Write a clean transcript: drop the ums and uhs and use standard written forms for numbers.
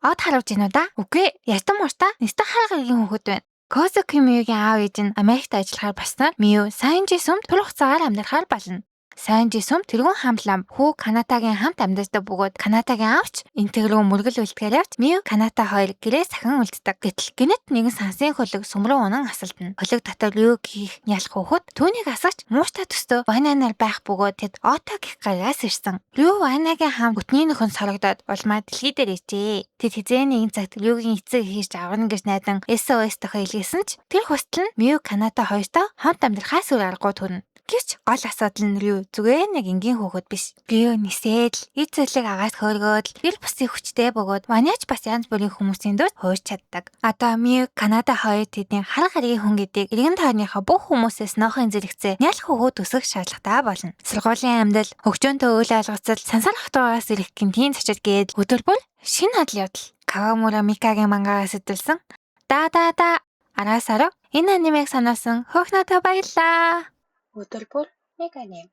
Од харавж гинүү да? Үгүй, ятан муурта нистэ хар гаргийн хүүхэд байна. Козуки Миюгийн аав ээж нь Америкт ажиллахаар болсноор Мию Сайнжи сүмд түр хугацаагаар амьдрахаар болно. Сайнжи сүм тэргүүн хамтлам хүү Канатагийн хамт амьдардаг бөгөөд Канатагийн аавч энтэг рүү мөргөл үлдэхээр явж, Мию Каната хоёр гэрээ сахин үлддэг. Гэтэл гэнэт нэгэн сансын хөлөг сүм рүү унан асалдана. Хөлөг дотор Рю гэх нялх хүүхэд түүнийг асгаж мууртай төстөө Вананаар байх бөгөөд тэд Ото гэх гаригаас ирсэн. Рю Ванагийн хамт бүтний нөхөн сорогдоод улмаа дэлхий дээр ижээ. Тэд хэзээ нэгэн цагт Рюгийн эцэг хийж аварна гэж найдан SOS тохио илгээсэн ч тэр хүсэл нь Мию Каната хоёртой хамт амьдрахаас өөр аргагүй төрнө. Гэвч гол асуудал нь Рю зүгээр нэг энгийн хүүхэд биш. Рю нисээд л эд зүйлийг агаас хөөргөөд л гэр бусын хүчтэй бөгөөд Ваняч бас янз бүрийн хүмүүсийн дүр хуурч чаддаг. Одоо Мию Канада хоёр тэдний хар гаригийн хүн гэдгийг эргэн тойрныхоо бүх хүмүүсээс нохын зэрэгцээ нялх хүүхэд өсгөх шаардлагатай болно. Сургуулийн амьдрал, хөгжөөнтэй үйл алгацал, сансар хатуугаас ирэх гинтийн зочид гээд өдөр бүр шинэ адал явдал. Кавамура Микагийн мангагаас сэдвэлсэн. Да да да 10-аас 10 энэ анимыг сануулсан хөөхнөдөө баярлаа. Өдөр бүр нэг аним.